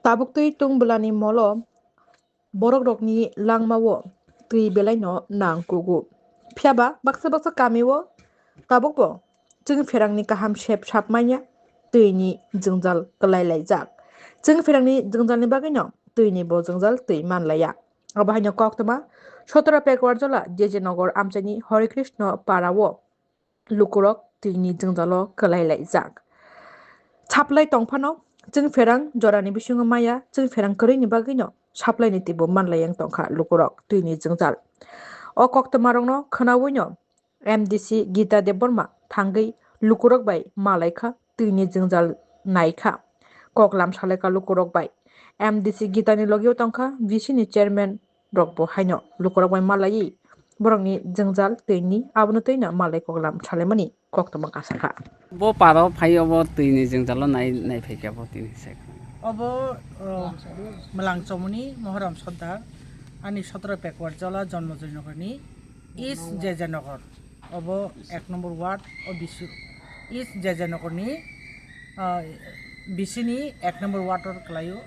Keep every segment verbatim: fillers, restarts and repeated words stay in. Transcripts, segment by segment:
Tabuk twi tong bwlani molo borok rokni langmao twi belaino nang kugo. Phiya ba baksa baksa kamio tabukbo chwng pherangni kaham sep sap manya twini jwngjal kwlai laijak. Chwng pherangni jwngjalni bagwino twini bo jwngjal twi man laiya. Abo haino koktwma Sotoro Pekwar Jola J J Nogor amchaini Hare Krishna Parao lukurok twini jwngjalo kwlai laijak. Saplai tongphano chwng pherang jorani bisingo maya chwng pherang kwrwini bagwino saplaini teibo manlaiya tongkha lukurok twini jwngjal. O koktwmarokno khwnawino M D C Gita Debbarma thangwi lukurok bai malaikha twini jwngjal naikha. Koklam salaikha lukurok bai. M D C Gitani logio tongkha V C ni chairman rokbo haino lukurok bai malaiwi borokni jwngjal twini abono twino malai koklam salaimani koktwma kasakha. Bo paro phai obo twini jwngjalo nai, nai phaikha bo tini sai. Obo, o, Mwlang Chomoni Mohoram Sordar, ani Sotoro Pekwar Jola Jonmojoi Nogorni East J J Nogor. Obo ek number ward, o B C, East J J Nogorni, ah, B C ni ek number ward o kwlaio.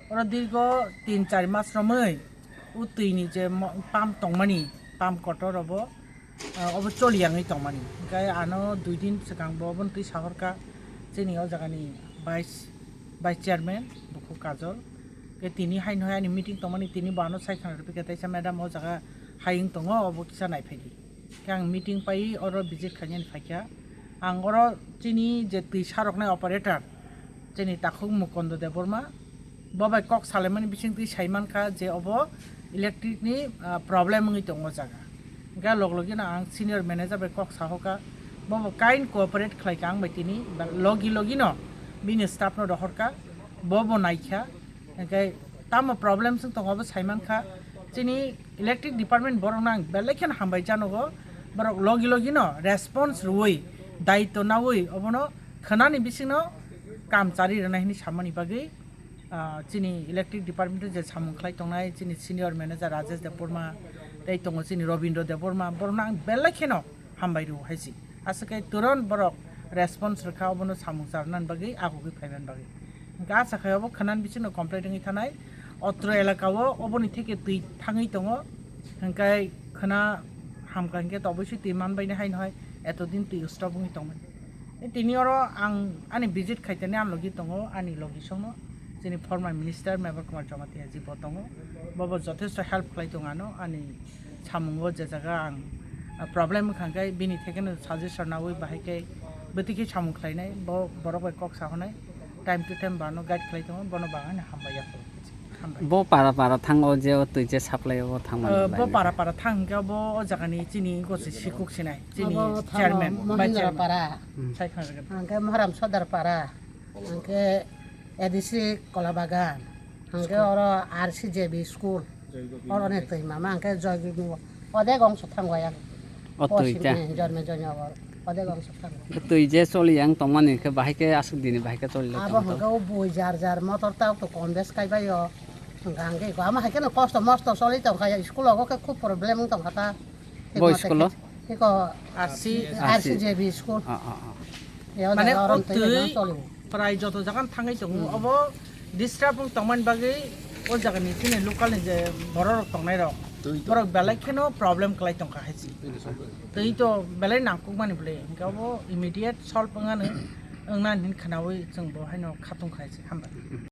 Oro dirgo tin char mas romwi o twini je mo-, pump tongmani, pump kotor obo, ah, obo choli yangwi tongmani. Hwnkhe ano dui din swkang bo obono twi sahorkha chini o jagani vice, vice chairman bukhuk Kajol. Khe tini haino hai ani meeting tongmani, tini bo ano sai khna rwpikha, teisa madam o jaga hai wng tongo, obo kisa naiphai di. Khe ang meeting pai oro visit khainani phaikha. Ang oro chini je twi saroknai operator, chini takhuk Mukondo Debbarma, bo bai kok salaimani bisingtwi saimankha je obo electric ni, ah, problem wngwi tongo o jaga. Hwnkhe log logino ang senior manager bai kok sahokha, bo bo kain cooperate khlaikha ang bai tini, ba logi logino bini staff no rohorkha, bo bo naikha. Hwnkhe tamo problem swng tongo obo saimankha. Chini electric department borokno ang belai kheno hambai janogo. Borok logi logino response rwui, daitw naui obono khwnani bisingno kam chari rwna hinwi samani bagwi, ah, chini electric department je samung khlai tongnai chini senior manager Rajesh Debbarma tei tongo chini Robindra Debbarma, borokno ang belai kheno hambai rwo hai se. Aswk khe turon borok response rwkha obono samung charwna bagwi, agugwi phaimani bagwi. Hwnkhe acha khai obo khwnani bisingno complete wngwi thanai. Otro elaka o oboni theke twi thangwi tongo. Hwnkhe khwna hamkha hwnkhe to oboisoi twi manbaini haino hai etodin twi stop wngwi tongmani. Tei tini oro ang ani visit khaitani ang logi tongo, ani logi songno chini former minister Mevar Kumar Jamatia ji bo tongo. Bo bo jothesto help khlai tongo ano, ani samungo je jaga ang, ah, problem wngkha hwnkhe bini thekeno suggestion naui bahai khe bwtwi khe samung khlainai, bo borok bai kok sahonai, time to time bono guide khlai tongo, bono bangani hambai ya. Hambai. Bo para para thango je o twi je supply o thangmani. Eh, bo para para thang hwnkhe bo o jagani chini gosi sikuk sinai, chini abo thango chairman, vice Mohindra chairman. Para. Hmm. Sai khna rwgwi. Hwnkhe Moharam Sodar para, hwnkhe A D C Kola Bagan, hwnkhe oro R C J B school, oro ni twi mama hwnkhe Joygobi odek ongso thango yang. O twi ta. Posim, eh, Jorme Joynagar odek ongso thango. Twi je choli yang tongmani hwnkhe bahai khe aswk dini bahai khe choli abo tong to. Hwnkhe o bui jar jar motor ta to kom bes kai bai o. Hwnkhe hwnkhe ama hai kheno kosto mosto choli tongkha ya, school o khe khub problem wng tongkha ta. Bo school o? Eko R C, R C J B school. Ah, ah, ah. Mane o twi prai joto jaga thangwi tongo. Hmm. Obo disturb wng tongmani bagwi o jagani chini local ni je borok rok tongnai rok. Twi to. Borok belai kheno problem kwlai tongkha hai se. Twi to. Twi to belai nangkukmani bwle. Hwnkhe obo immediate solve wngani, wngna hin khwnawi chwng bo haino khatung khai se. Hambai.